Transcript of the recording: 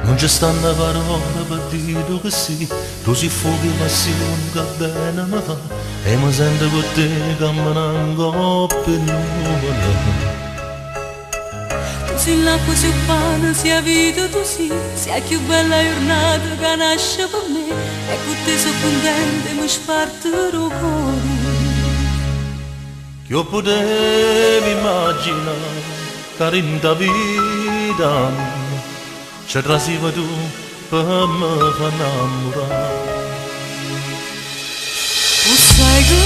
Nun ce stanno parole pe' di' tu che si', tu si' fuoco 'e passione ca bene me fa e me sento cu te cammenà 'ncopp' 'e nuvole. Tu si' l'acqua, si' 'o pane, si' 'a vita, tu si', si' 'a cchiù bella jurnata ca nasce pe' me e cu te so' cuntenta 'e me spartere 'o core. Chi 'o puteva immaginà ca dint' 'a vita mia ce trasive tu pe' me fa 'nnammurà. O ssaje che.